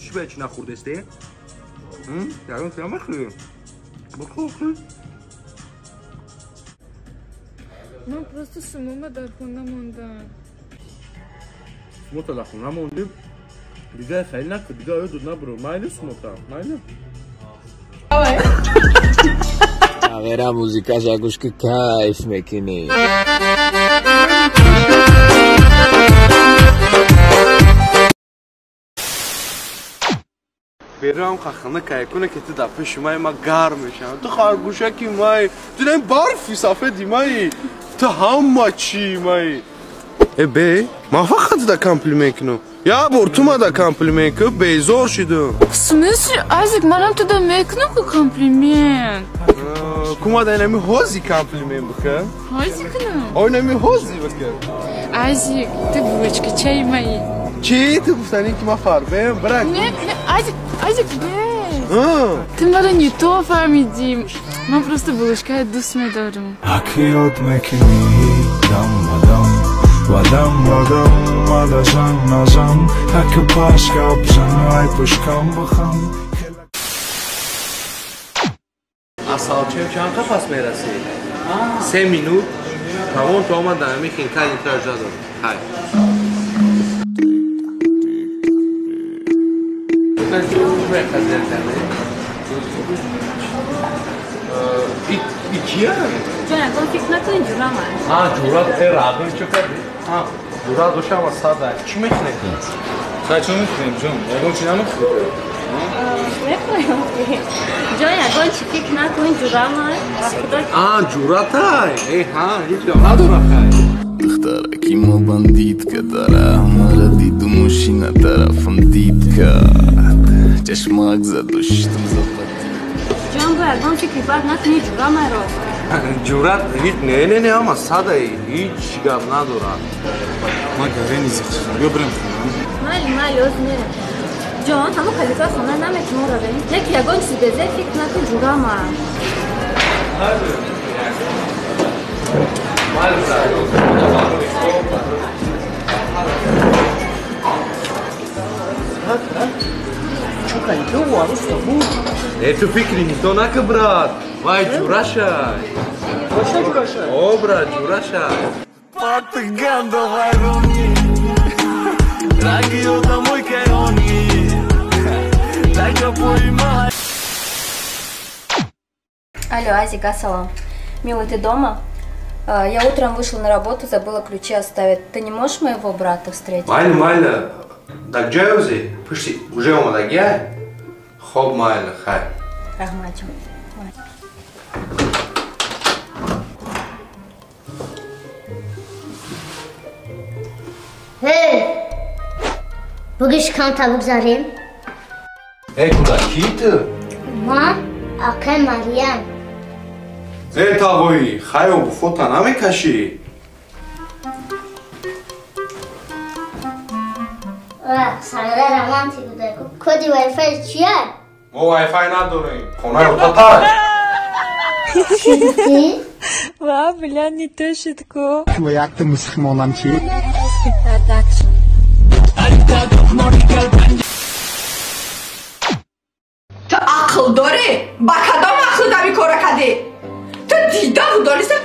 Чӣ ба чӣ нахӯрдесте? Ягон чӣ намехӯрӣ? Бихӯр. Ман просто сумома дар хона мондам. Сумота дар хона мондӣ? Дигар хеле накун, дигар ёдут набуро. Майли сумота, майли. Авера музикаша гӯш ки кайф мекунӣ. Берам хахана кайкуна ки ту дар пеши май ма гарм мешавам. Ту харгӯшаки май, ту ин барфи сафеди май, ту ҳама чӣ май. Э бе, ман фақат да комплимент кунам. Я бор ту ма да комплимент кун, безор шидам. В смысле, Азик, манам туда мекунам ку комплимент. Кума да инами ҳози комплимент бикун. Ҳози кунам? О инами ҳози бикун. Азик, ту булочкачаи мои. Чӣ? Ту гуфтанӣ ки ман фарбем, брак. Не, не, Азик, Азик, бе. Ты маро не то фаҳмидӣ. Ман просто булочкаи дӯст медорам. Аки ёд мекунӣ дам ба дам, вадам вадам, мадажам нажам, аки пашка бзан, ай пушкам бихам. Асалчем чанд қафас мерасӣ? 3 минут. Тамом то омад дар ҳамин хинкал интра жадам. Хай. Кия? Ҷон, ягон фикр накунӣ, ҷурам аст. Ҳа, ҷурат, э, рағим чӣ кардӣ? Ҳа, ҷурат дошама сада. Чӣ мекунӣ? Хай, чӣ мекунем, ҷон? Ягон чӣ намехӯрӣ? Мехӯрем. Ҷон, ягон чӣ фикр накунӣ, ҷурам аст. Ба худо. А, ҷуратай? Э, ҳа, ҳеҷ гап надора, хай. Духтараки мо бандитка дара, мара диду мошина тарафам дид кард. Чашмак заду шиштам западид. Ҷон, бо ягон фикри бад накунӣ, ҷурам аро. Ҷурат ҳеҷ не, не, не, ҳама садай, ҳеҷ гап надорад. Ман гарени зиқ шудам. Биё бирем хона. Майли, майли, оз мерем. Ҷон, ҳамо халифаи хона наметавон равем. Яки ягон чизи безеб фикр накун, ҷурам аст. Не, ту фикри нито нака, брат. Вай, ҷурашай. О, брат, ҷурашай. Алло, Азик, ассалам. Милый, ты дома? Я утром вышла на работу, забыла ключи оставить. Ты не можешь моего брата встретить? Майли, майли. Так ҷойӯзи? Пушти, уже омадагиай? Хоб, майли, хай. Раҳматҷон. Эй, бугиш камта бугзарем? Эй, куда, ки ту? Ман акай Марьям. Эй, тағои, хай обуфота намекашӣ? Сарда романтик буда. Коди вайфай чия? Мо вайфай надорем. Хонаи отатай. Чӣ гуфтӣ? Ва, бля, не то шитко. Якта мусулмонам чӣ? Продакшн. Ту ақл дорӣ? Ба кадом ақл дави кора кардӣ? Ту дида будониста?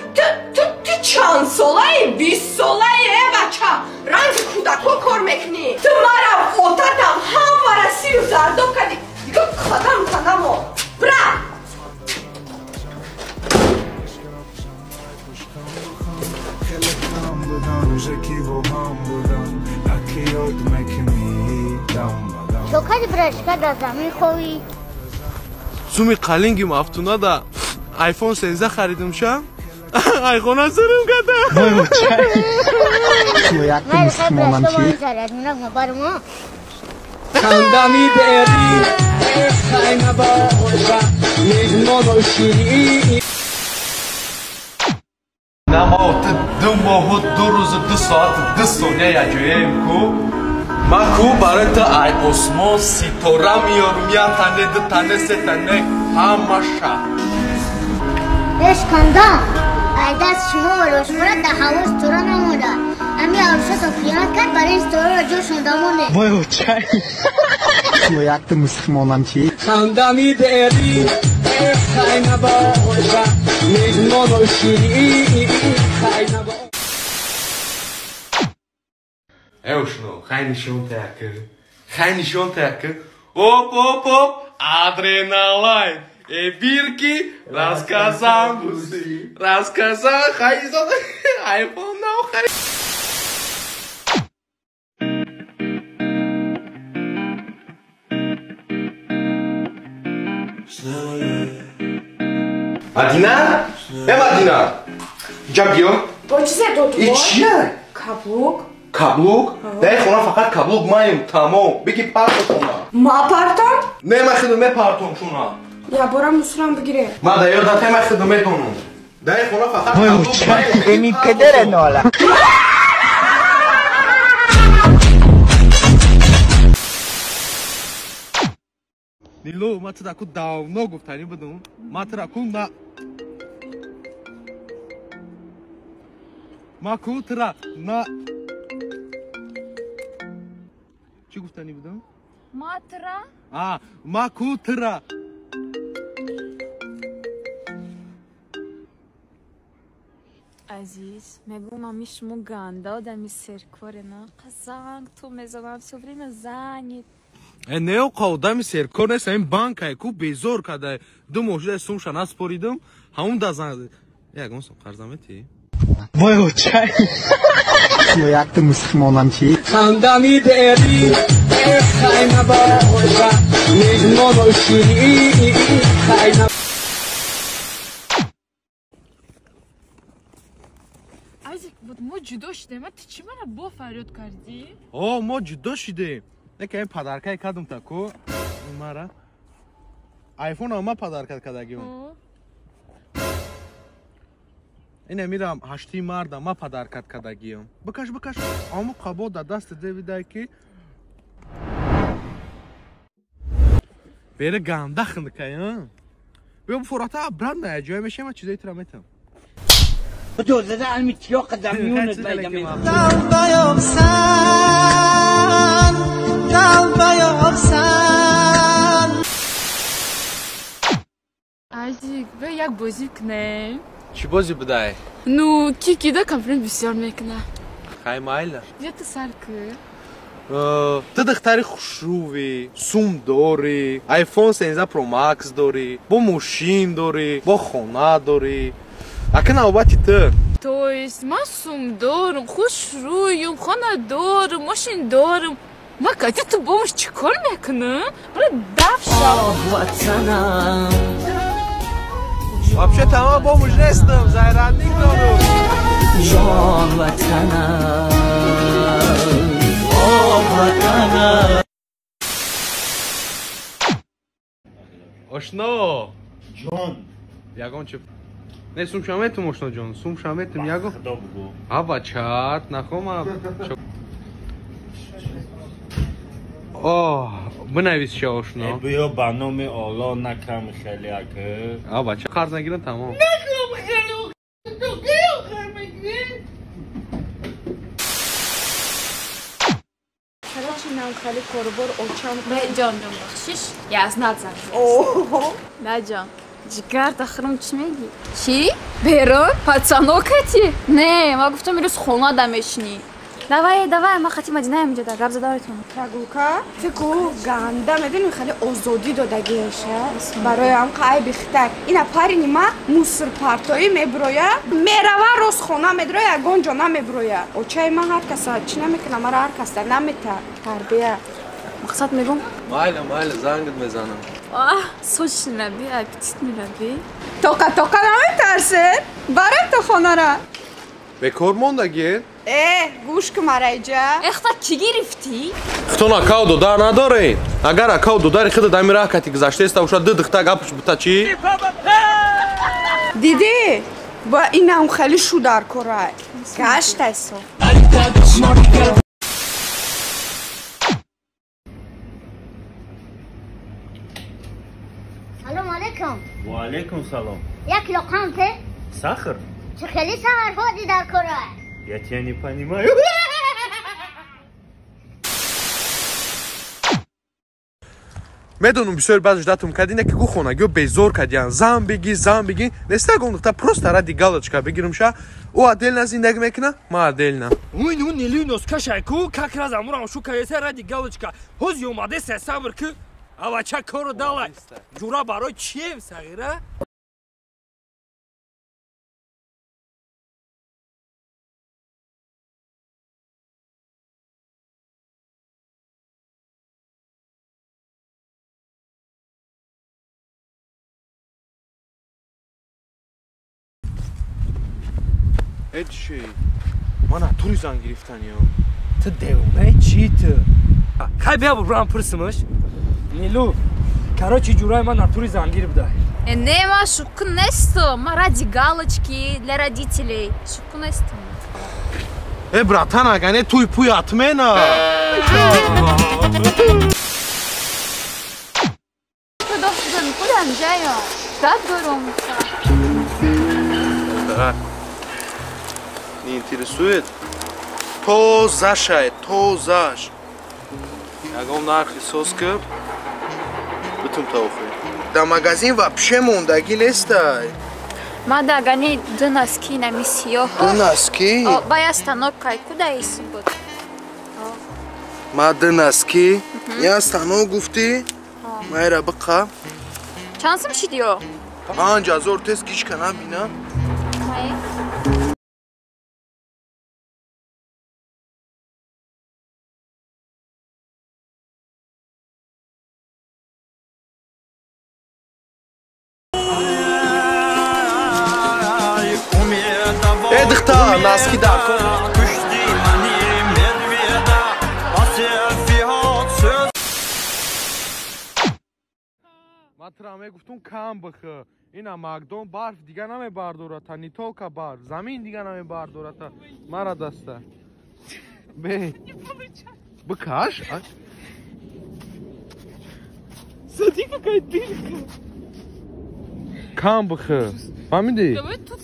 Ту чанд солаи? 20 солаи, э бача? Ранги кӯдако кор мекунӣ. Ту марам, отатам, ҳамара сиру зардоб кардӣ. Дига қадам танамо. Бра! Чокади брашка дар замин ховӣ? Суми қалинги мафтуна да iPhone 13 харидум ша. Айхона сарам кардам. Якта мусулмонам чӣ? Хандами бери, хайма боша, меҳмону ширин. На ма ту 2 моҳу 2 рӯзу 2 соату 2 сония яҷояем ку. Ман ку барои ту ай осмон ситора меёрум, як тане, 2 тане, 3 тане, ҳамаша. Эшканда, ай даст шумо рошмора дар ҳаво ситора намода. Ами арӯсато хиёнат кард, барои ин ситораро ҷошон дамоне. Вой очай. Якта мусулмонам чи? Хандами дери хай набоша меҳмону ширӣ хай набоша. Э ошно, хай нишон таякы. Хай нишон таякы. Оп, оп, оп, адреналайн. Э бирки рассказал буси. Рассказал, хай изода. Айфон нав хай. Мадина? Э Мадина. Ҷа биё. Бо чизе дод? И чия? Каблук. Каблук? Дар хона фақат каблук маем, тамом. Беги партон хона. Ма партон? Не, ма хиду мепартон шуна. Я бора мусурам бигире. Ма да ёд дата ма хиду метонум. Дар хона фақат каблук маем. Эми педере нола. Нило, ма ту даку давно гуфтанӣ будум. Ма ту раку на ма ку тура на чӣ гуфтанӣ будам? Ма тура? А, ма ку тура. Азиз, мегӯм ами шумо ганда одами серкоре на? Занг ту мезанам, всё время занят. Э не оқа одами серкор нест, ин банкае ку безор када. Ду моҳ шуда сумша наспоридам, ҳамун да занг. Ягон сум қарза метӣ? Вой очай. Якта мусулмонам чи? Хандами дери хай набоша меҳмону ширӣ хай набоша. Азик, вот мо ҷудо шудем, а ту чӣ мара бо фарёд кардӣ? О, мо ҷудо шудем. Нека ин падаркае кардум та ку мара. Айфонам ма падаркат кардагиум. Ина мирам 8 марда ма падаркат кардагиум. Бикаш, бикаш. Аму қабо да даст девидай ки бере ганда хндкай, а? Биё буфората обратно ҷой мешем, ма чизои тура метам. Азик, бе як бозӣ кунем. Чӣ бозӣ будай? Ну, ки кида комплимент бисёр мекуна. Хай майла. Бия ту сар кӯ. Ту духтари хушрӯвӣ, сум дорӣ, iPhone 13 Pro Max дорӣ, бо мошин дорӣ, бо хона дорӣ. Ака навбати ту. То есть ман сум дорум, хушрӯюм, хона дорум, мошин дорум. Ма кати ту бо муш чӣ кор мекунам? Бара даф шав. Вообще тамом бо муш нестам, зайрандик дорум. Ҷон ватанам, об ватанам. Ошно. Ҷон. Ягон чӣ Не, сум шаметум, ошно ҷон, сум шаметум, яго. Худо бугу. А бачат, нахома. О, бинавис ча ошно. Биё ба номи Аллоҳ накам хеле ака. А бача қарз нагирам тамом. Накам хеле, ту гиё хар мегирӣ? Короче, нам хали корбор очам. Бе ҷон, ҷон, бахшиш. Я знат занг. О. Да ҷон. Ҷигар, дахрам чӣ мегӣ? Чӣ? Берун? Пацано кати? Не, ма гуфтам ирӯз хона да мешинӣ. Давай, давай, ма хати Мадинаям инҷо да гап задаретон. Прогулка? Фикр ганда медонӣ хеле озодӣ додагиша. Барои ам қайби хитак. Ина парини ма мусор партоӣ меброя, мерава рост хона медроя, ягон ҷо намеброя. Очаи ма ҳар каса чӣ намекуна, мара ҳар каса намета. Тарбия. Мақсад мегум? Майла, майла, зангат мезанам. Аҳ, сочный раби, аппетитный раби. Тоқа тоқа наметарсе? Барем то хонара. Бекор мондагӣ? Э, гӯш кун мараиҷа. Эхта чӣ гирифтӣ? Хитон акав додар надоред. Агар акав додари хида дами раҳ кати гузаштаеста бошад, ду духта гапш бута чӣ? Дидӣ? Ба инам хеле шу дар корай. Гаштайсо. Салом алейкум. Ва алейкум салом. Як кило қанд те? Сахар? Чӣ хеле сахар ҳоди дар корай. Я тебя не понимаю. Медонум бисёр баъд ждатум кади, не ки гу хонагиё безор кадиян. Зан бигӣ, зан бигӣ. Неста гуфта просто ради галочка бигирумша. Ӯ отдельно зиндагӣ мекуна, ма отдельно. Уй ну нили носка шайку, как раз амурам шука еса ради галочка. Ҳози омаде се сабр ки авача кору далай. Ҷура барои чием сағира? Эчи, ман тури зан гирифтаниям. Ту девона чӣ ту? Хай бия бурам пурсимаш. Нилу, короче, ҷураи ман натури зангир буда. Не, ма шутку несту. Ма ради галочки для родителей. Шутку несту. Э, братан, ага не туй пуй отмена. Да. Не интересует? Тозашай, тозаш. Ягон нархи соска бутум таохи. Да магазин вообще мондаги нестай. Мада агани ду носки на миссиё. Ду носки? Ба я станок кай куда ису буд? Ма ду носки? Я станок гуфти? Майра бқа. Чанд сум шидиё? 5000 тез кишка набина. Май. Дихта, носки дар. Ма тура мегуфтум кам бихӯ. Ина Макдон барф дига намебардората, не только барф, замин дига намебардората. Мара даста. Бе. Бикаш? Смотри, какая дырка. Кам бихӯ. Фаҳмидӣ? Давай тут